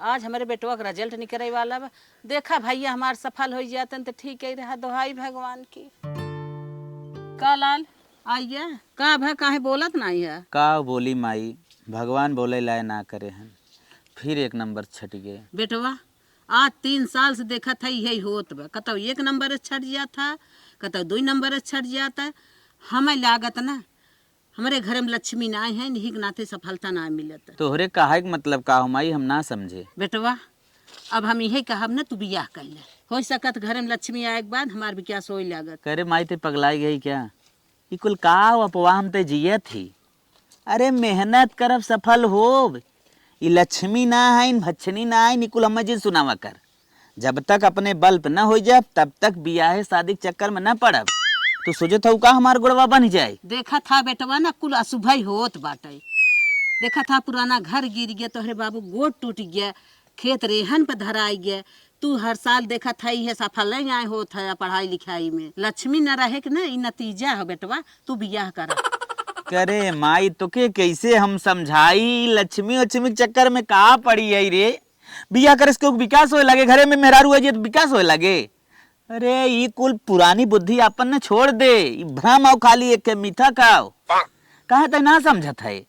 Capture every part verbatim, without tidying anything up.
आज हमरे बेटवा क result निकरे वाला बा। देखा भइया, हमार सफल होइ जातन त ठीक ही रहा, दोहाई भगवान की। का लाल, आइया, का भा, काहे बोलत नाहीं है? का बोली माई, भगवान बोले लाए ना करे हन, फिर एक नंबर छट गए। बेटवा, आज तीन साल से देखत है यही होत बा, कतौ एक नंबर छट जात है, कतौ दुई नंबर छट जात है। हमें लागत ना, हमरे घर में लक्ष्मी नाहीं है, इही के नाते सफलता ना मिलत। तोहरे कहे के मतलब का हो माई, हम ना समझे। बेटवा, अब हम इहे कहब ना, तू बियाह कर ले। हो सकत घर में लक्ष्मी आए के बाद हमार विकास होए लागत। करे माई, ते पगलाई गई क्या? ई कुल का अफवाह में ते जियत ही? अरे मेहनत करब सफल होब। ई लक्ष्मी ना है, इन भच्छनी ना है, ई कुल हमें जिन सुनावा कर। जब तक अपने बल पे न हो जाब, तब तक बियाहे शादी के चक्कर में न पड़ब। तू सोचत हऊ का हमार गोड़वा बन जाए? देखत हा बेटवा ना, कुल अशुभई होत बाटे। देखत हा पुराना घर गिर गया, तोहरे बाबू गोड़ टूट गया, खेत रेहन पे धराई गया। तू हर साल देखत है, इहे सफल नहीं आए होत है पढ़ाई लिखाई में। लक्ष्मी न रहे के ना, ई नतीजा हो बेटवा, तू बियाह कर। करे माई, तोके कैसे हम समझाई, लक्ष्मी उक्ष्मी के चक्कर में का पड़ी है रे? बियाह करे से केहू के विकास होए लागे, घरे में मेहरारू आ जाए तो विकास होए लागे। अरे ई कुल पुरानी बुद्धि आपन न छोड़ दे, ई भ्रम आओ खाली एक के मिथक आओ। काहे तै ना समझत है?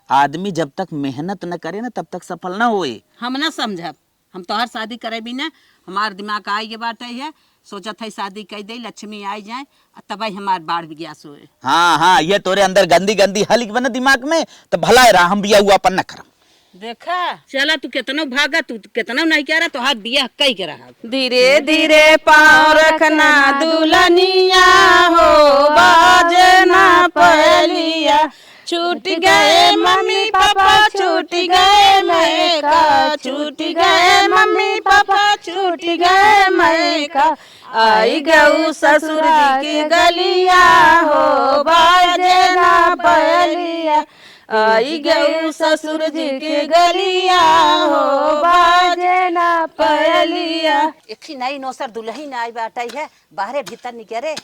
आदमी जब तक मेहनत न करे ना तब तक सफल न होए। हम ना समझब, हम तोहार शादी करे भी ना, हमार दिमाग आई ये बात है, सोचत है शादी कर दे, लक्ष्मी आई जाए, आ तबे हमार बाढ़ विकास होए। हाँ हाँ, ये तोरे अंदर गंदी गंदी हलिक बना दिमाग में, तो भला रहा हम बियाह अपन न करम। देखा, चला तू केतनो भागा, तू केतनो नहीं कह रहा, तोहार बियाह कई के रहा। धीरे धीरे पाँव रखना दुल्हनिया हो, बाजे ना पहलिया। छूट गए मम्मी पापा, छूट गए मयका, छूट गए मम्मी पापा, छूट गए मयका। आई गऊ ससुर जी के गलिया हो, बाजे ना पहलिया। आई गऊ ससुर जी के गलिया हो, बाजे ना पहलिया। एक ही नई नौसर दुल्हन आई बाटई है, बाहरे भीतर निकरे,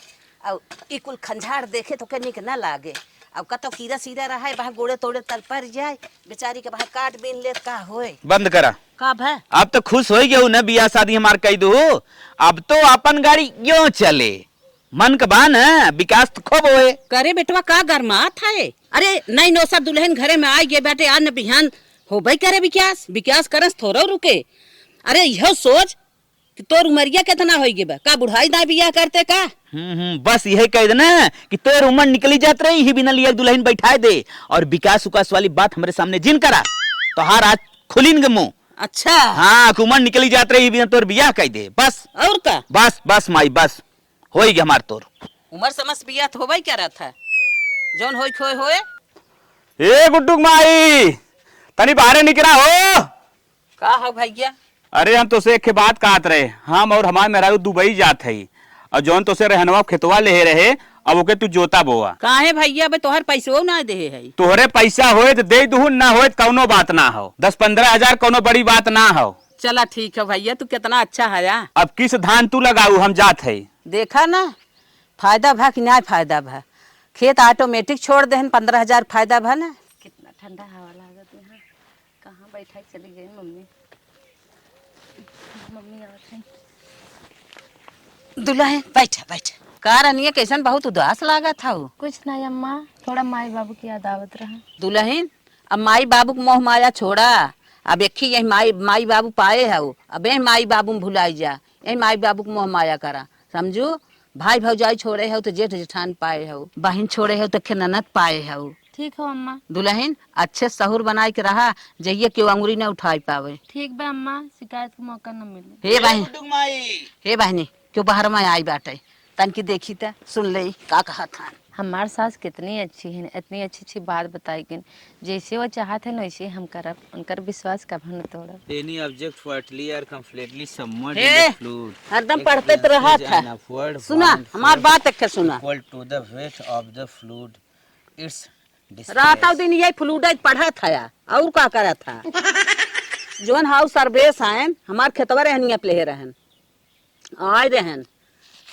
अउ ई कुल खंझाड़ देखे तोके निक न लागे। अब कतौ कीरा सीरा रहा है, बाहर गोड़े तोड़े तल पर जाए, बेचारी के बाहर काट बीन लेत का होए। बंद करा। का भा? अब तो खुश होई गयो न, बियाह शादी हमार कई दू। अब तो अपन गाड़ी क्यों चले, मन के बा न, विकास तो खूब होए। करे बेटवा, का गरमात है? अरे नई नौसर दुल्हन घरे में आई गए बाटे, आज न बिहान होबे करे विकास, विकास करस थोड़ो रुके। अरे यह सोच कि तोर उमरिया केतना होई गे बा? का बुढ़ाई दाई बियाह करते का? हम्म, हम्म, बस यही कह देना कि तोर उमर निकली जात रही, ही बिना लिया दुल्हन बैठाए दे। और विकास उकास वाली बात हमरे सामने जिन करा, तोहार आज खुलिन गे मुंह। अच्छा। हाँ, कि उमर निकली जात रही, ही बिना तोर बियाह कह दे, बस। और का? बस, बस माई, बस, होई गे हमार तोर। उमर समझ बियाह तो होबे क्या रहत है, जौन होई खोए होए। ए गुड्डू के माई, तनी बाहरे निकरा हो। का हो भैया? अरे हम तोसे एक बात कहत रहे, हम और हमार मेहरारू दुबई जात हई, और जौन तोसे रहनवा खेतवा लेहे रहे, अब ओके तू जोता बोआ। काहे भैया, अबे तोहर पैसवो ना देहे हई। तोहरे पैसा होए तो दे दुहू, ना होए तो कौनो बात ना हो, दस पन्द्रह हजार कौनो बड़ी बात ना हो। चला ठीक है भैया, तू कितना अच्छा हया। अब किस धान तू लगाऊ, हम जात हई। देखा ना, फायदा भा कि ना फायदा भा, खेत automatic छोड़ देहन, पन्द्रह हजार फायदा भा ना। कितना ठंडा हवा लागत यहाँ। कहाँ बैठा चली गई मम्मी? मम्मी आवत है। दुल्हन, बैठा, बैठा। का रनिया, कैसन बहुत उदास लागत हऊ? कुछ नहीं अम्मा, थोड़ा माई बाबू की याद आवत रहा। दुल्हन, अब माई बाबू के मोह माया छोड़ा। अब एक ही यही माई, माई बाबू पाए हऊ, अब यही माई बाबू में भुलाई जा, यही माई बाबू के मोह माया करा, समझू? भाई भौजाई छोड़े हऊ तो जेठ जेठान पाए हऊ, बहिन छोड़े हऊ तो खे ननद पाए हऊ। ठीक हो अम्मा। दुल्हन, अच्छे सहूर बनाए के रहा, जइये केहू अंगुरी न उठाई पावे। ठीक बा अम्मा, शिकायत के मौका न मिले। हे ए बहिन, गुड्डू माई। हे बहिनी, केहू बाहर में आई बाटे, तनकी देखी त सुन लेई का कहत हन। हमार सास कितनी अच्छी हैं, इतनी अच्छी अच्छी बात बताई किन, जैसे वो चाहत हैं वैसे हम करब, उनकर विश्वास कभी न तोड़ब। Any object partly or completely submerged in हे, the fluid, हरदम पढ़ते तो रहा था। Such an upward सुना, bound हमार force बात एक के सुना। Equal to the weight of the fluid, its displacement। रात और दिन यही fluid पढ़त है, और का करत है? जौन हाउ सर्वेश हैं, हमार खेतवा रहनिया प्ले रहन, आए रहन,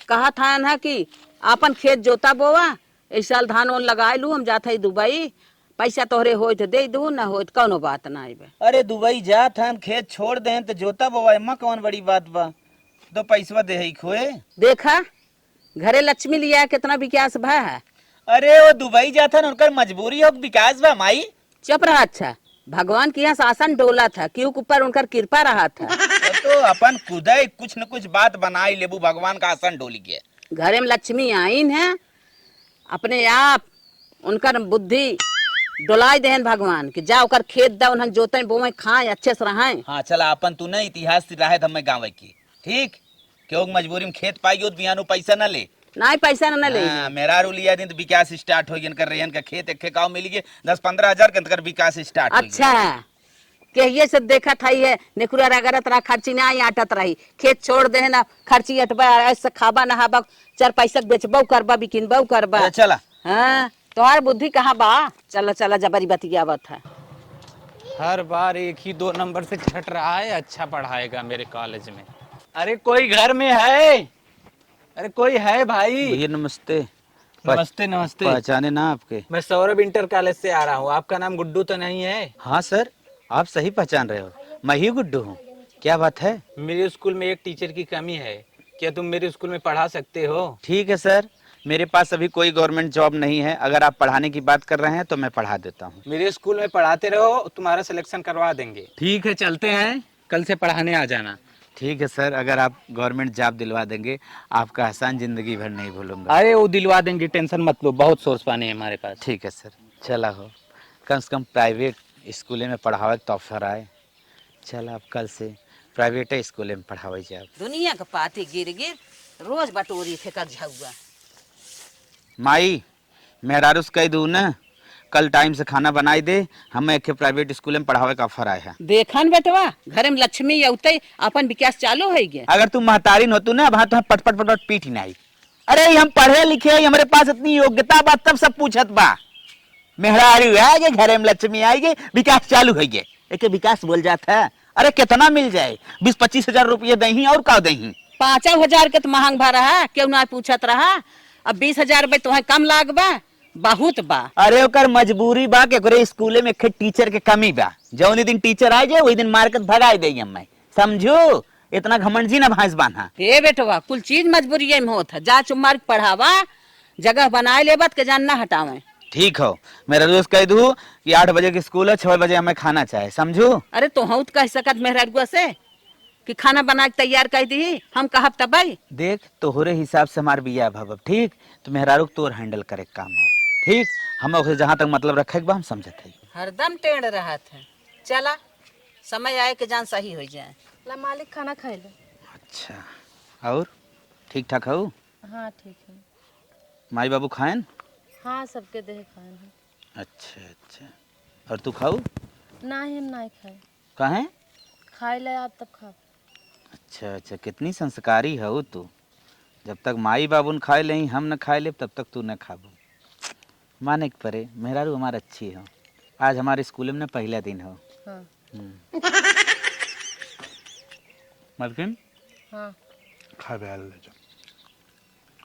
कहत हन ह कि आपन खेत जोता बोवा, ए साल धान ओन लगाए लू, हम जात हई दुबई, पैसा तोहरे होइत दे दू, ना होइत कौनो बात ना आइबे। अरे दुबई जात हन, खेत छोड़ देहन त जोता बोवा, एमा कौन बड़ी बात बा? तो पैसवा दे ही खोए। देखा, घरे लक्ष्मी लिया कितना विकास भा है। अरे वो दुबई जात हन, उनकर मजबूरी हो कि विकास बा माई। चुप रहा, अच्छा, भगवान के यहाँ शासन डोलत है, केहू के ऊपर उनकर कृपा रहत है। तो अपन खुदे कुछ न कुछ बात बनाई लेबू, भगवान का आसन डोली के। घरे में लक्ष्मी आइन है, अपने आप उनकर बुद्धि डोलाइ देहन भगवान कि जा ओकर खेत दा, उन्हन जोते बोवे, खाए, अच्छे से रहें। हाँ, चला, अपन तू न इतिहास से रहे हमें गाँव की, ठीक? केहू के मजबूरी में खेत पाई हो तो बिहान उ पैसा न ले। नाहीं, पैसा न, न ले। हाँ, मेहरारू लिया दिन तो विकास start होइ गया, इनकर रेहन का खेत एक ठे गाँव मिल गए, दस पन्द्रह हजार के अंदर विकास start होइ गया। अच्छा, केहिए से देखत हई है, नेकुरा रगड़त रहा, खर्ची नाहीं आटत रही, खेत छोड़ देहन, खर्ची अटबा, ऐसे खाबा नहाबा, चार पैसा के बेचबो करबा, बिकिनबो करबा। अच्छा, चला। हाँ, तोहार बुद्धि कहाँ बा? चला, चला, जबरी बतियावत है। हर बार एक ही दो नंबर से छट रहा है, अच्छा पढ़ाएगा मेरे कॉलेज में। अरे कोई घर में है? अरे कोई है भाई? भैया नमस्ते। पह-, नमस्ते, नमस्ते। पहचाने ना आपके? मैं सौरभ इंटर कॉलेज से आ रहा हूँ। आपका नाम गुड्डू तो नहीं है? हाँ सर, आप सही पहचान रहे हो, मैं ही गुड्डू हूँ। क्या बात है? मेरे स्कूल में एक टीचर की कमी है, क्या तुम मेरे स्कूल में पढ़ा सकते हो? ठीक है सर, मेरे पास अभी कोई गवर्नमेंट जॉब नहीं है, अगर आप पढ़ाने की बात कर रहे हैं तो मैं पढ़ा देता हूँ। मेरे स्कूल में पढ़ाते रहो, तुम्हारा सिलेक्शन करवा देंगे। ठीक है, चलते हैं, कल से पढ़ाने आ जाना। ठीक है सर, अगर आप गवर्नमेंट जॉब दिलवा देंगे, आपका एहसान जिंदगी भर नहीं भूलूंगा। अरे, वो दिलवा देंगे, टेंशन मत लो, बहुत सोर्स पानी है हमारे पास। ठीक है सर, चला हो, कम से कम प्राइवेट स्कूले में पढ़ावे के तो ऑफर आए। चला, अब कल से प्राइवेट स्कूले में पढ़ावे जाब। दुनिया के पाती गिर गिर रोज बटोरी फेंकत झउआ। माई, मेहरारू से कह दू न, कल टाइम से खाना बनाई दे, हमें एक प्राइवेट स्कूल में पढ़ावे का ऑफर आया है। देखन बेटवा, घर में लक्ष्मी अउते अपन विकास चालू होइ गए। अगर तू महतारिन होतू ना, अब हाँ तो हम पट पट पट पट पीट ही नहीं। अरे हम पढ़े लिखे, हमरे पास इतनी योग्यता बा, तब सब पूछत बा। मेहरारू आए गे, घरे में लक्ष्मी आई गे, विकास चालू होइ गे। एके विकास बोल जात है। अरे कितना मिल जाए, बीस पच्चीस हजार रुपये दही और का दही? पाँचों हजार के तो महंग भा रहा, क्यों ना पूछत रहा? अब बीस हजार में तोहे कम लाग बा, बहुत बा। अरे ओकर मजबूरी बा कि ओकरे स्कूले में एक टीचर के कमी बा। जौन दिन टीचर आ जाए वही दिन मार के भगाई दे हमें, समझू? इतना घमंड जी ना भैंस बांधा। हे बेटवा, कुल चीज मजबूरी में होत है, जा चुप मार के पढ़ावा, जगह बनाए लेबत के जान ना हटावे। ठीक हो, मेहरारू से कह दू कि आठ बजे के स्कूल है, छह बजे हमें खाना चाहे, समझू? अरे तोहू तो कह सकत मेहरारुआ से कि खाना बना के तैयार कर दी, हम कहब तबई। देख, तोहरे हिसाब से हमार बियाह भव, ठीक? तो मेहरारू के तोर हैंडल करे के काम हो, ठीक? हम ओकरे जहाँ तक मतलब रखे के बा, हम समझत हई। हरदम टेढ़ रहत है। चला, समय आए के जान सही हो जाए। ला मालिक, खाना खाए लो। अच्छा, और ठीक ठाक हो? हाँ, ठीक है। माई बाबू खाएन? हाँ, सबके देह खाएन है। अच्छा, अच्छा। और तू खाऊ? नाही, हम नाही खाए। काहे? खाए ले आप तब खाब। अच्छा, अच्छा, कितनी संस्कारी हो तू। जब तक माई बाबू न खाए लेही, हम न खाए लेब, तब तक तू न खाबू। माने के परे, मेहरारू हमार अच्छी हो। आज हमारे स्कूल में न पहिला दिन हो। हाँ। हम्म। मलकिन? हाँ। खाए बे आयल ले जा।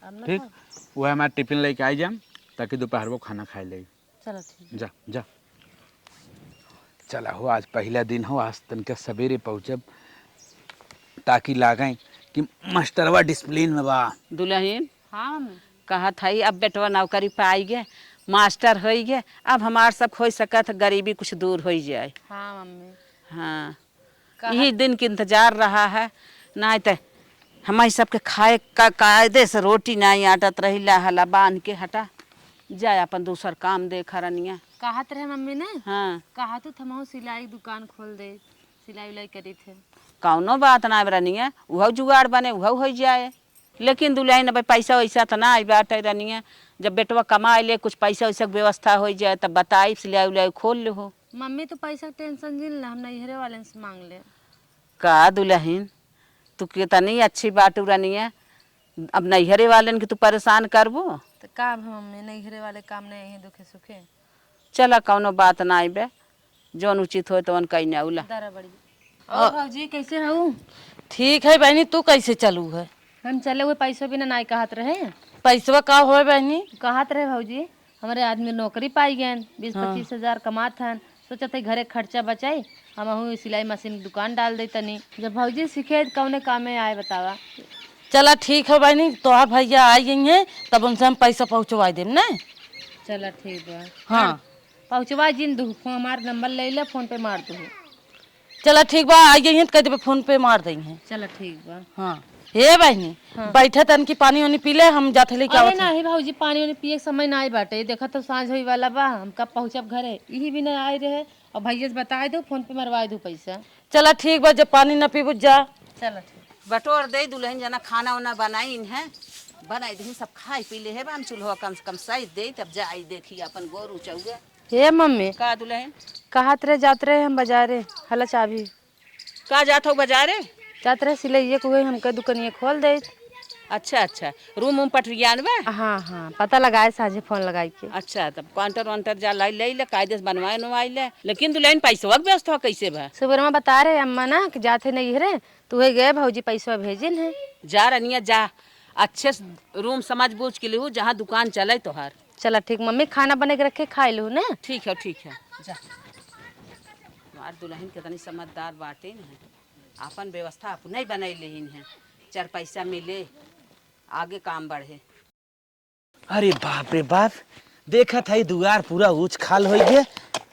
अब ना ठीक? खाओ? वह हमार टिफिन लेके आई जाम, ताकि दोपहर को खाना खाए ले। चलो ठीक। जा, जा। चला हो, आज पहिला दिन हो, आज तनके सबेरे पहुँचब, ताकि लागें कि मास्टरवा डिसिप्लिन में बा। दुलहिन, हाँ मम्मी। कहत हई, अब बेटवा नौकरी पाई गे, मास्टर होई गे, अब हमार सब हो सकत है, गरीबी कुछ दूर होई जाए। हाँ मम्मी। हाँ, कहा- यही दिन के इंतजार रहा है, नाहीं त हमारी सबके खाए का कायदे से रोटी नाहीं आटत रही। ला हला बांध के हटा, जाए अपन दूसर काम देख रनिया। कहत रहे मम्मी ने, हाँ। कहा तू थमहू सिलाई दुकान खोल दे, सिलाई उलाई करी थे। कौनो बात ना रनिया, उहौ जुगाड़ बने, उहौ हो जाए। लेकिन दुलहिन, अब पैसा वैसा त ना आई बाटे रनिया, जब बेटवा कमाए ले, कुछ पैसा वैसा के व्यवस्था हो जाए, तब बताई, सिलाई उलाई खोल ले हो। मम्मी, तू पैसा के टेंशन जिन ले, हम नैहरे वाले से मांग ले। का दुलहिन, तू कितनी अच्छी बाटू रनिया, अब नैहरे वालन के तू परेशान करबो? त का अब हम मम्मी, नैहरे वाले काम नहीं है दुखे सुखे। चला, कौनो बात ना आइबे, जौन उचित होए तवन कइने उला। दरा बड़ी। और भौजी, कैसे हऊ? ठीक है बहनी, तू कैसे चलू है? हम चले हुए पैसों बिना नाई कहत रहे। पैसवा का होए बहनी? कहत रहे भौजी, हमरे आदमी नौकरी पाइ गएन, बीस हाँ। पच्चीस हजार कमात हन, सोचत है घरे खर्चा बचाई, हमहू सिलाई मशीन के दुकान डाल दे तनी। जब भौजी सीखे त कौने कामे आए बतावा। चला ठीक है बहिनी, तोहार भैया आइ गइहैं, तब उनसे हम पैसा पहुँचवाइ देब ना। चला ठीक बा। हाँ। पहुँचवाइ जिन दू, फो-, हमार नंबर लइ ले, फोन पे मार दू। चला ठीक बा, आइ गइहैं त कहि देबे फोन पे मार दइहैं। चला ठीक बा। हाँ। हे बहिनी, हाँ। बैठा तनकी पानी ओनी पी ले, हम जात है लेके अरे आवत है। नाही भौजी, पानी ओनी पिए के समय नाही बाटे, देखा तो साँझ होइ वाला बा, हम कब पहुँचब घरे, इही बिना आइ रहे। और भैया से बताइ दो, फोन पे मरवाइ दो पैसा। चला ठीक बा, जब पानी न पीबू जा। चला ठीक। बटोर दे दुलहिन जना खाना उना बनाइन है, बनाइ दही सब खाइ पी ले है, हम चूल्हा कम से कम साइज दे, तब जाई देखी अपन गोरू चौगे। हे मम्मी, का दुलहिन? कहत रहे जात रहे हम बजारे, हला चाभी। का जात हो बजारे? जात रहे सिलइये को, हमका दुकनिया खोल दे। अच्छा, अच्छा, रूम वूम पटरियान बा? हाँ, हाँ, पता लगाए साँझे फोन लगाइ के। अच्छा, तब काउंटर वाउंटर जा लाई, ले ले, कायदे से बनवाए नवाए ले। लेकिन दुलहिन, पैसवा के व्यवस्था कैसे बा? सुबह में बता रहे अम्मा ना कि जात है नैहरे, तू है गए भौजी पैसवा भेजिन है। जा रनिया जा, अच्छे से रूम समझ बूझ के लिहू, जहाँ दुकान चले तोहार। चला ठीक मम्मी, खाना बने के रखे, खाइ लू ना। ठीक है, ठीक है, जा। हमार दुलहिन कितनी समझदार बाटे न, आपन व्यवस्था अपने ही बनाई लेहिन है, चार पैसा मिले, आगे काम बढ़े। अरे बाप रे बाप, देखत है दुआर पूरा ऊंच खाल होइ गए।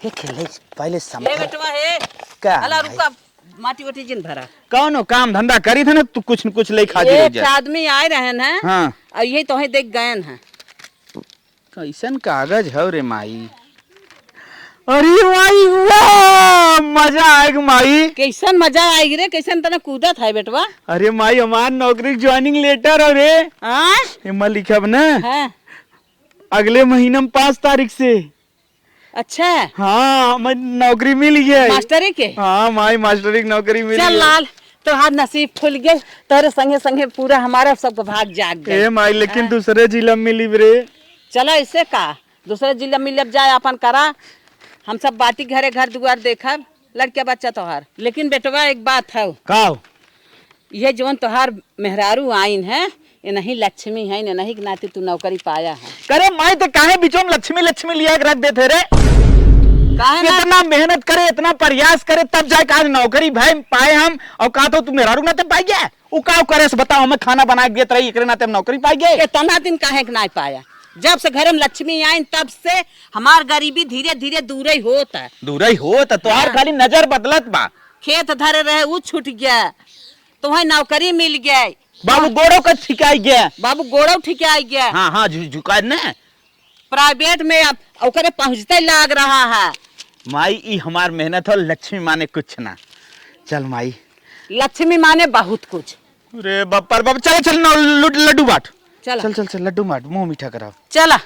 हे खेले, पहले ए समझा। बेटवा हे, का अला भाई? रुका, माटी वाटी जिन भरा। कौनो काम धंधा करी थे ना, तू कुछ न कुछ ले खा जाए एक जा। आदमी आए रहन हैं, हाँ। और यही तोहे देख गयन हैं। कैसन कागज हौ रे माई? अरे माई, वाह, मजा आएग माई। कैसन मजा आएग रे, कैसन तना कूदत है बेटवा? अरे माई, हमार नौकरी के joining letter हौ रे। हाँ? एमा लिखब ना, हाँ। अगले महीना में पाँच तारीख से। अच्छा। हाँ, मैं नौकरी मिल गया है। मास्टरी के? हाँ माई, मास्टरी की नौकरी मिल चल गई। लाल, तोहार नसीब खुल गए, तोहरे संगे संगे पूरा हमारा सब भाग जाग गए। ए माई, लेकिन हाँ। दूसरे जिला में मिली रे। चला, ऐसे का, दूसरे जिला में मिलब जाए, अपन करा, हम सब बाटी घरे घर दुआर देखब, लड़के बच्चा तोहार। लेकिन बेटवा, एक बात है, का हो? ये जौन तोहार मेहरारू आइन है, ये नहीं लक्ष्मी है, ये नहीं के नाते तू नौकरी पाया है। करे माई, ते काहे बीचों में लक्ष्मी लक्ष्मी लिया के रख देते रे? काहे ना? इतना मेहनत करे, इतना प्रयास करे, तब जाके आज नौकरी भाई पाए हम, और कहा तो तू मेहरारू के नाते पाई गया? उ का करे से बताओ, हमें खाना बना के देत रही, एकरे नाते हम नौकरी पाई गए। इतना दिन काहे के नाई पाया? जब से घर में लक्ष्मी आइन, तब से हमार गरीबी धीरे धीरे दूरे ही होत है। दूरे ही होत है, तोहार हाँ। खाली नजर बदलत बा। खेत धरे रहे, उ छूट गया, तोहे नौकरी मिल गई। बाबू गोड़ो का ठिकाई गया। बाबू गोड़ो ठिकाई गया। हाँ, हाँ, झु-, झुकाए ने। प्राइवेट में अब ओकरे पहुँचते लाग रहा है। माई, ई हमार मेहनत हो, लक्ष्मी माने कुछ ना। चल माई। लक्ष्मी माने बहुत कुछ। अरे बाप रे बाप, चल, चल, न, लड-, लड्डू बाँट। चला। चल, चल, चल, लड्डू बाँट, मुँह मीठा कराओ। चला,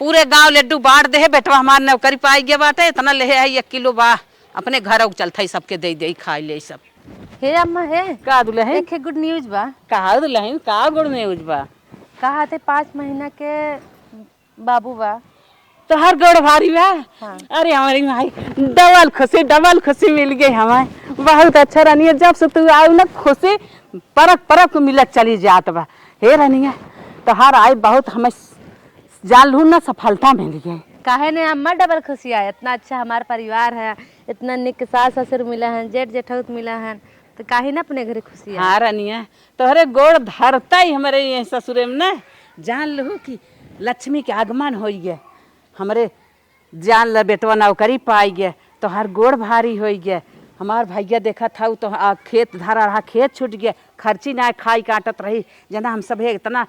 पूरे गाँव लड्डू बाँट दे है, बेटवा हमार नौकरी पाई गया बाटे, इतना ले है एक किलो बा, अपने घर चलत है, सबके दे दे, खाई ले सब। हे अम्मा, हे। का दुलहिन? एक हे good news बा। का दुलहिन, का good news बा? कहा थे पाँच महीना के बाबू बा। तोहार गोड़ भारी बा? हाँ। अरे हमारी माई, डबल खुशी, डबल खुशी मिल गई हमें। बहुत अच्छा रानी, जब से तू आऊ ना, खुशी परक परक मिलत चली जात बा। हे रानिया, तोहार आए बहुत हमें जान लू ना सफलता मिल गई। काहे ने अम्मा डबल खुशी आए? इतना अच्छा हमार परिवार है, इतना निक सास ससुर मिला है, जेठ जेठौत मिला है, तो काहे ना अपने घरे खुशी आए? हाँ रानिया, तोहरे गोड़ धरता ही हमरे ये ससुरे में ना, जान लहू कि लक्ष्मी के आगमन होइ गए, हमरे जान ल बेटवा नौकरी पाई गए, तोहार गोड़ भारी होइ गए। हमार भैया देखत हऊ तो आ, खेत धरा रहा, खेत छूट गए, खर्ची ना खाई काटत रही, जना हम सब इतना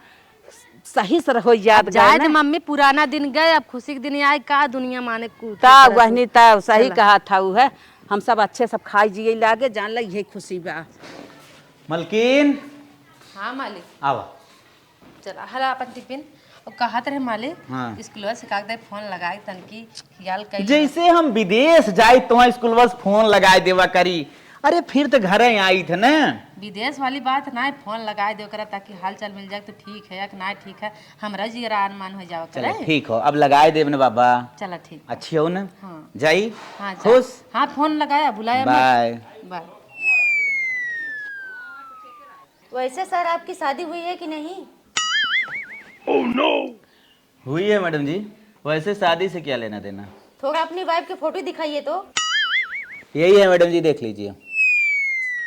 सही से हो याद अब जाए गए ना। मम्मी, पुराना दिन गए, अब खुशी के दिन आए, का दुनिया माने कूद तब रहत। बहनी, तब सही चला। कहा था उ है, हम सब अच्छे सब खाई जिए लागे, जान ल यही खुशी बा। मलकिन। हाँ मालिक। आवा। चला, हला अपन टिफिन। अब कहत रहे मालिक, हाँ। स्कूलवा से कागदे फोन लगाए तनकी ख्याल कइले। जैसे हम विदेश जाई तो स्कूलवा से फोन लगाए देवा करी। अरे फिर तो घरे आई थे ना। विदेश वाली बात ना, फोन लगाए दे ओकरा ताकि हाल चाल मिल जाए तो ठीक है या कि ना ठीक है, हमरा जियरा अरमान हो जावा चलो करे। ठीक हो, अब लगाए देब ना बाबा। चला ठीक। अच्छी हो ना? हाँ। जाई? हाँ, जा। खुश? हाँ, फोन लगाया, बुलाया मत। बाय। बाय। वैसे सर, आपकी शादी हुई है कि नहीं? हुई है मैडम जी। वैसे शादी से क्या लेना देना? थोड़ा अपनी वाइफ के फोटो दिखाइए तो। यही है मैडम जी, देख लीजिए।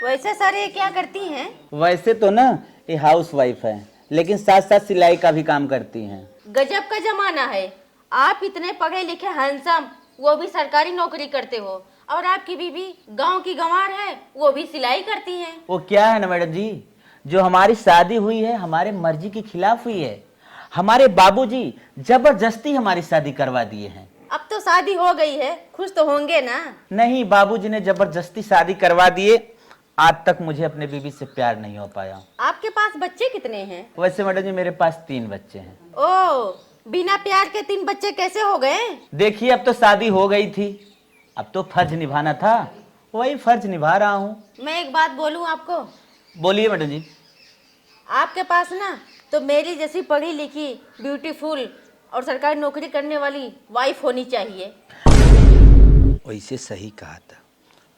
वैसे सर, ये क्या करती हैं? वैसे तो ना, ये हाउस वाइफ है, लेकिन साथ साथ सिलाई का भी काम करती हैं। गजब का जमाना है, आप इतने पढ़े लिखे, हैंडसम, वो भी सरकारी नौकरी करते हो, और आपकी बीबी गांव की गंवार है, वो भी सिलाई करती है। वो क्या है ना मैडम जी, जो हमारी शादी हुई है, हमारे मर्जी के खिलाफ हुई है। हमारे बाबूजी जबरदस्ती हमारी शादी करवा दिए हैं। अब तो शादी हो गई है, खुश तो होंगे ना? नहीं, बाबूजी ने जबरदस्ती शादी करवा दिए। आज तक मुझे अपने बीबी से प्यार नहीं हो पाया। आपके पास बच्चे कितने हैं? वैसे मैडम जी, मेरे पास तीन बच्चे हैं। ओ, बिना प्यार के तीन बच्चे कैसे हो गए? देखिए, अब तो शादी हो गई थी, अब तो फर्ज निभाना था, वही फर्ज निभा रहा हूँ। मैं एक बात बोलूँ आपको? बोलिए मैडम जी। आपके पास ना तो मेरी जैसी पढ़ी लिखी, ब्यूटीफुल और सरकारी नौकरी करने वाली वाइफ होनी चाहिए। वैसे सही कहा था।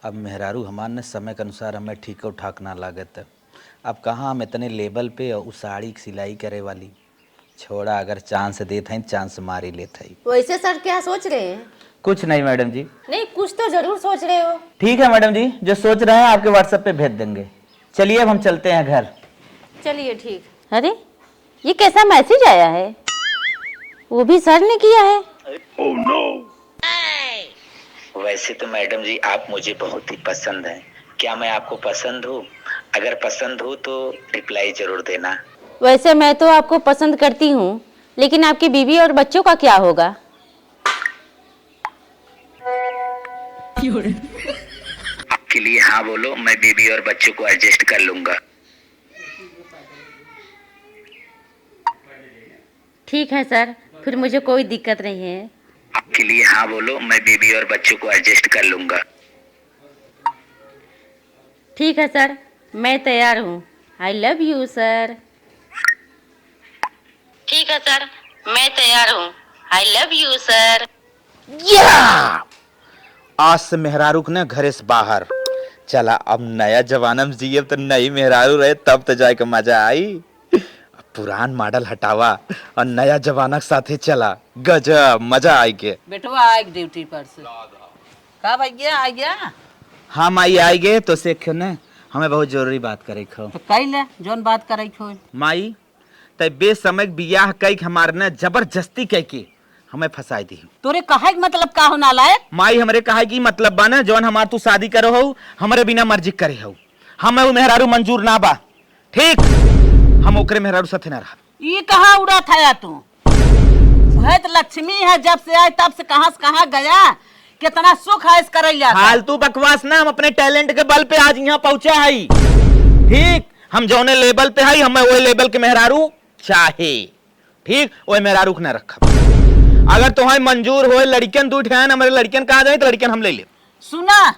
अब मेहरारू हमार न समय के अनुसार हमें ठीक और ठाक ना लागत। अब कहाँ हम इतने लेवल पे और उ साड़ी के सिलाई करे वाली। छोड़ा, अगर चांस देत हैं, चांस मारी लेत है। वैसे सर क्या सोच रहे हैं? कुछ नहीं मैडम जी। नहीं, कुछ तो जरूर सोच रहे हो। ठीक है मैडम जी, जो सोच रहे हैं आपके WhatsApp पे भेज देंगे। चलिए, अब हम चलते हैं घर। चलिए, ठीक। अरे, ये कैसा मैसेज आया है? वो भी सर ने किया है। वैसे तो मैडम जी, आप मुझे बहुत ही पसंद हैं। क्या मैं आपको पसंद हूँ? अगर पसंद हूँ तो रिप्लाई जरूर देना। वैसे मैं तो आपको पसंद करती हूँ, लेकिन आपकी बीवी और बच्चों का क्या होगा? आपके लिए हाँ बोलो, मैं बीवी और बच्चों को एडजस्ट कर लूंगा। ठीक है सर, फिर मुझे कोई दिक्कत नहीं है। आपके लिए हाँ बोलो, मैं बीवी और बच्चों को एडजस्ट कर लूंगा। ठीक है सर, मैं तैयार हूँ। I love you सर। ठीक है सर, मैं तैयार हूँ। I love you सर। या! आज से मेहरारू के ना घरे से बाहर। चला, अब नया जमाना में जियब, तो नई मेहरारू रहे, तब तो जाए के मजा आई। अब पुरान मॉडल हटावा और नया जमाना के साथे चला। गजब मजा आई के। बेटवा आए ड्यूटी पर से। का भैया, आ गया? हाँ माई, आई गए। तो से क्यों ना, हमें बहुत जरूरी बात करे के हो। तो कही ले, जौन बात करे के हो। माई, तै बेसमय के बियाह कई के हमार न जबरदस्ती कई के हमें फंसाई दी। तोरे कहे के मतलब का हो नालायक? माई, हमरे कहे की मतलब बा न, जौन हमार तू शादी करो हो, हमरे बिना मर्जी करे हो। हमें वो मेहरारू मंजूर ना बा। ठीक, हम ओकरे मेहरारू साथे ना रहब। ई कहाँ उड़त हया तू? उहे त लक्ष्मी है, जब से आए तब से कहाँ से कहाँ गया, कितना सुख ऐश करल जाता। फालतू बकवास ना, हम अपने टैलेंट के बल पे आज यहाँ पहुँचा हई। ठीक, हम जौने लेवल पे हई, हमें ओए लेवल के मेहरारू चाहे। ठीक, ओए मेहरारू के ना रखब। अगर तोहे मंजूर होए, लड़िकन दू ठे हैं, हमरे लड़िकन कहाँ जाए, तो लड़िकन हम ले लेब। सुना,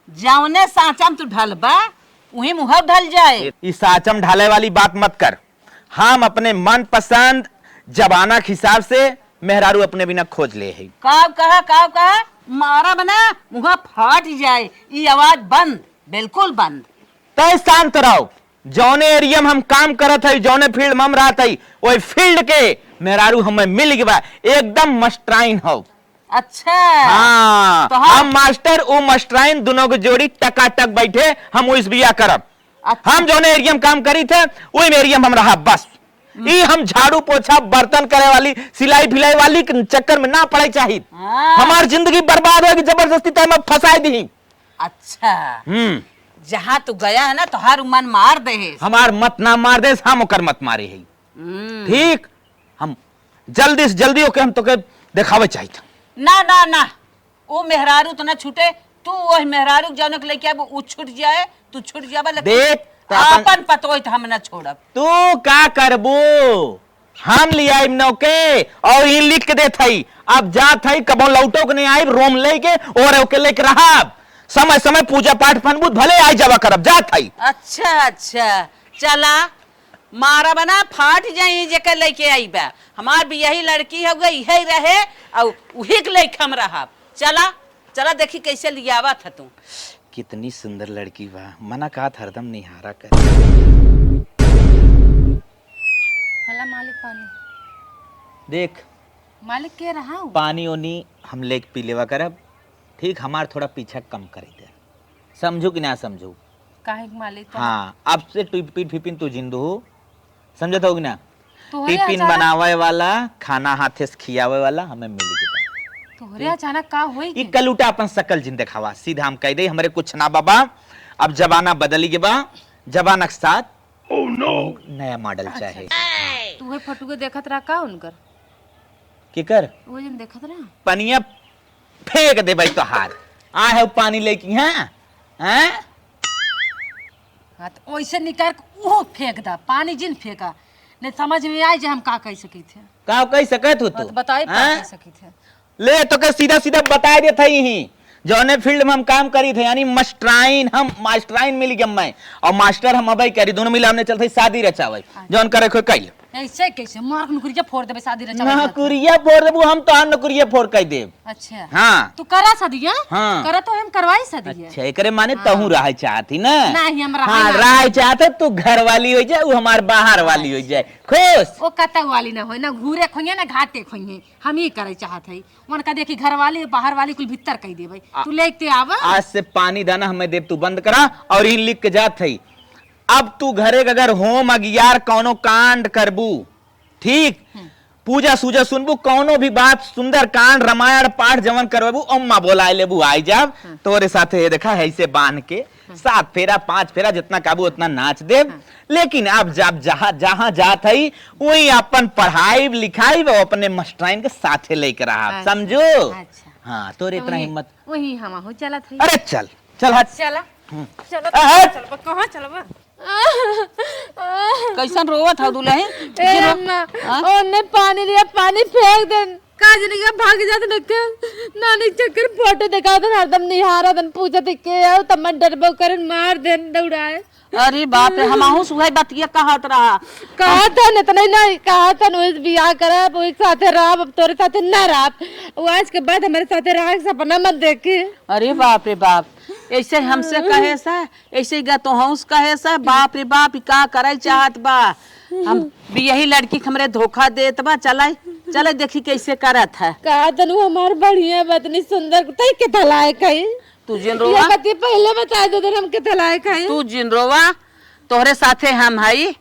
जौने साँचा में तू ढलबा, उही मुँह ढल जाए। ई साँचा में ढले वाली बात मत कर। हम अपने मनपसंद जमाना के हिसाब से मेहरारू अपने बिना खोज ले है। काव कहा, काव कहा, मारा बना, मुँह फाट जाए। ई आवाज बंद, बिल्कुल बंद। तय शांत रहो। जौने एरिया में हम काम करत हई, जौने फील्ड में हम रहत हई, ओई फील्ड के मेहरारू हमें मिल गवा, एकदम मास्टराइन हो। अच्छा। हाँ, तो हम हम मास्टर, उ मास्टराइन, दोनों के जोड़ी टकाटक बैठे, हम उस बिया करब। अच्छा। हम जौने एरिया में काम करी थे, वही एरिया में हम रहा बस। हम्म। ई हम झाड़ू पोछा, बर्तन करे वाली, सिलाई फिलाई वाली के चक्कर में ना पड़े चाहिए। हाँ। हमार जिंदगी बर्बाद होगी, जबरदस्ती तय में फंसाई दी। अच्छा। हम्म। जहाँ तू गया है ना, तोहार उ मन मार दे है। हमार मत ना मार दे, हम ओकर मत मारे है। हम्म। ठीक, हम जल्दी से जल्दी ओके हम तोके देखावे चाहित। ना, ना, ना, उ मेहरारू तो ना छूटे, तू ओह मेहरारू के जौन के लेके आबू, उ छूट जाए, तू छूट जाबा, लेकिन देख, तो अपन आपन पतोह तो हम ना छोड़ब। तू का करबू? हम लियाइब नौके और ई लिख के देत हई, अब जात हई, कबो लौटो के नहीं आइब, रोम लेके और ओके लेके रहब। समय समय पूजा पाठ फनबूत भले आई जावा करब, जात हई। अच्छा, अच्छा, चला, मारा बना फाट जाई जेकर लेके आई बा। हमार भी यही लड़की हो गई, यही रहे, और उही के लेके हम रहब। चला, चला देखी कैसे लियावत है तू। कितनी सुंदर लड़की बा, मना कहत हरदम निहारा कर। हला मालिक पानी। देख, मालिक के रहा हूँ। पानी ओनी हम लेके पी लेवा करब, ठीक? हमार थोड़ा पीछा कम करे दे, समझू कि ना समझू? काहे के मालिक तो हाँ, अब से टुई पिन फिपिन तू जिंदू हो, समझत हो कि ना? तोहरे टिफिन अचानक बनावे वाला, खाना हाथे से खियावे वाला हमें मिल गया। तोहरे अचानक का होई ई के? कलूटा अपन शकल जिन देखावा, सीधा हम कह दे, हमरे कुछ ना बाबा, अब जमाना बदल गया बा, जमाना के साथ नया मॉडल अच्छा, चाहे। अच्छा। तू है फोटो के देखत रहा का उनकर? केकर? वो जन देखत रहा। पनिया फेंक दे भाई तोहार। आ है पानी लेके, हैं? हैं? हाँ, तो ओइसे निकाल के उहो फेंक दा, पानी जिन फेंका। नहीं समझ में आई जे हम का कह सकी थे। का कह सकत हो हाँ, तू? तो बताई का हैं? कह सकी थे। ले, तोके सीधा सीधा बताइ देत हई ही, जौने फील्ड में हम काम करी थे, यानी मास्टराइन, हम मास्टराइन मिल गए मैं, और मास्टर हम अबे करी, दोनों मिला हमने चलते शादी रचावे, अच्छा। जौन करे कोई कइल। ऐसे कैसे? मार के नौकरिया फोड़ देबे, शादी रचावे ना, जात। नौकरिया फोड़ देबू, हम तोहार नौकरिया फोड़ कइ देब। अच्छा। हाँ। तू करा शादी, हाँ? हाँ। करा तो हम करवाई शादी है। अच्छा, एकरे माने हाँ। तहूँ रहे चाहत ही ना? नहीं, हम रहे हाँ, ना। रहे चाहत है, तू घर वाली हो जाए, वो हमार बाहर वाली हो जाए। खुश? वो कतौ वाली ना होए, ना घूरे खोइए, ना घाटे खोइए। हम ही करे चाहत हई। उनका देखी घर वाली, बाहर वाली कुल भीतर कह देबे। आ, तू लेते आवा। आज से पानी दाना हमें देब, तू बंद करा और ही लिख के जात हई। अब तू घरे के अगर होम अगियार कौनो कांड करबू, ठीक? हम्म। पूजा सूजा सुनबू, कौनो भी बात, सुंदर कांड, रामायण पाठ जवन करबू, अम्मा बोलाए लेबू, आई जाब। हाँ। तोरे साथे ये देखा है, ऐसे बांध के हाँ। सात फेरा, पांच फेरा, जितना काबू उतना नाच देब। हाँ। लेकिन अब जब जहाँ, जहाँ जात हई, वहीं अपन पढ़ाई लिखाई वो अपने मास्टराइन के साथे लेके रहा, अच्छा, समझो? अच्छा। हाँ, तोरे तो इतना वही, हिम्मत। वही हम हो चलत हई। अरे चल, चल हट। चला। हम्म। चला, अ, हट। चलबा, कहाँ चलबा? कैसन रोवत हौ दुलही? ए अम्मा, हाँ? ओने पानी लिया, पानी फेंक देन। का जने के भाग जात न के? नानी चक्कर फोटो देखावत हन, हरदम निहारत हन, पूछत के आओ, तब मन डरबो करन, मार देन, दौड़ाए। अरे बाप रे, हमहू से उहे बतिया कहत रहा। कहत हन, इतना ही नहीं, कहत हन, ओइसे बियाह करब, ओइके साथे रहब, अब तोरे साथे ना रहब। वो आज के बाद हमरे साथे रहे के सपना मत देखे। अरे बाप रे बाप, ऐसे हमसे कहे से, ऐसे ही गा तो हंस कहे से, बाप रे बाप, ई का करे चाहत बा? हम बियही लड़की के हमरे धोखा देत बा, चले, चले देखी कैसे करत है। कहत हन वो हमार बढ़िया बा, इतनी सुंदर, तई के थलाए कहीं। तू जिन ये रोवा। बतिया पहले बता दे, हम के थलाए कहीं। तू जिन रोवा, तोहरे साथे हम हई।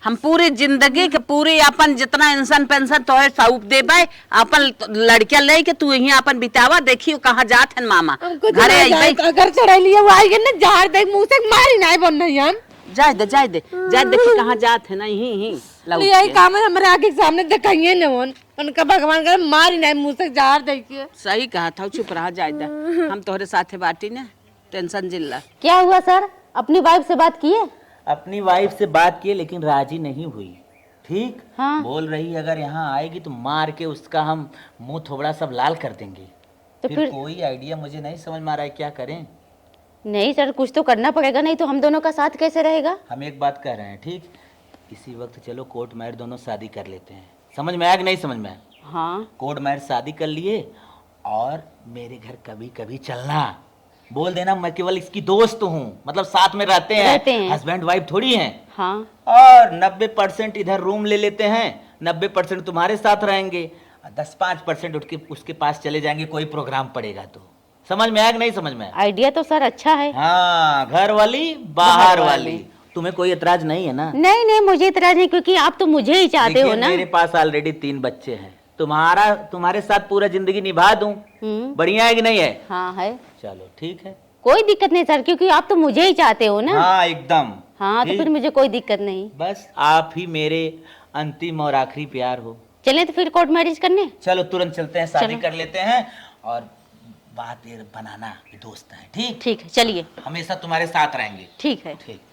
हम पूरी जिंदगी के पूरी अपन जितना इंसान पेंशन तोहे सौंप देबे, अपन लड़किया लेके तू यहीं अपन बितावा, देखी कहाँ जात हन मामा। हम कुछ घरे ना अइबे। जाए, अगर चढ़ाई लिए वो आई ना, जहर देख मुंह से मारी ना बन नहीं हम। जाए दे, जाए दे, जाए देखी कहाँ जात है ना, यहीं, यहीं लौट यही के। काम है हमारे आँख के सामने दिखाइए न होन, उनका भगवान करे मारी ना मुंह से जहर देखिए। सही कहा था, चुप रहा, जाए दे, हम तोहरे साथे बाटी ना। टेंशन जिल्ला। क्या हुआ सर, अपनी वाइफ से बात किए? अपनी वाइफ से बात किए, लेकिन राजी नहीं हुई। ठीक? हाँ। बोल रही है, अगर यहाँ आएगी तो मार के उसका हम मुंह थोबड़ा सब लाल कर देंगे। तो फिर फिर? कोई आइडिया मुझे नहीं समझ में आ रहा है, क्या करें? नहीं सर, कुछ तो करना पड़ेगा, नहीं तो हम दोनों का साथ कैसे रहेगा? हम एक बात कह रहे हैं, ठीक, इसी वक्त चलो कोर्ट मैरिज दोनों शादी कर लेते हैं। समझ में आया कि नहीं समझ में आया? हाँ। कोर्ट मैरिज शादी कर लिए और मेरे घर कभी कभी चलना। बोल देना मैं केवल इसकी दोस्त हूँ, मतलब साथ में रहते हैं, रहते हैं। हस्बैंड वाइफ थोड़ी हैं। हाँ। और नब्बे परसेंट इधर रूम ले लेते हैं, नब्बे परसेंट तुम्हारे साथ रहेंगे, दस पाँच परसेंट उसके, उसके पास चले जाएंगे कोई प्रोग्राम पड़ेगा तो। समझ में आया कि नहीं समझ में आया? आइडिया तो सर अच्छा है। हाँ, घर वाली, बाहर बाहर वाली। वाली। तुम्हें कोई एतराज नहीं है ना? नहीं, नहीं, मुझे एतराज नहीं, क्योंकि आप तो मुझे ही चाहते हो देखिए, ना। मेरे पास ऑलरेडी तीन बच्चे हैं, तुम्हारा, तुम्हारे साथ पूरा जिंदगी निभा दूं। हम्म। बढ़िया है कि नहीं है? हाँ, है। चलो, ठीक है। कोई दिक्कत नहीं सर, क्योंकि आप तो मुझे ही चाहते हो ना। हाँ, एकदम। हाँ, तो ठीक। फिर मुझे कोई दिक्कत नहीं। बस आप ही मेरे अंतिम और आखिरी प्यार हो। चलें तो फिर कोर्ट मैरिज करने? चलो, तुरंत चलते हैं, शादी चलो। कर लेते हैं और बात ये बनाना कि दोस्त हैं, ठीक? ठीक है, चलिए। हमेशा तुम्हारे साथ रहेंगे। ठीक है। ठीक।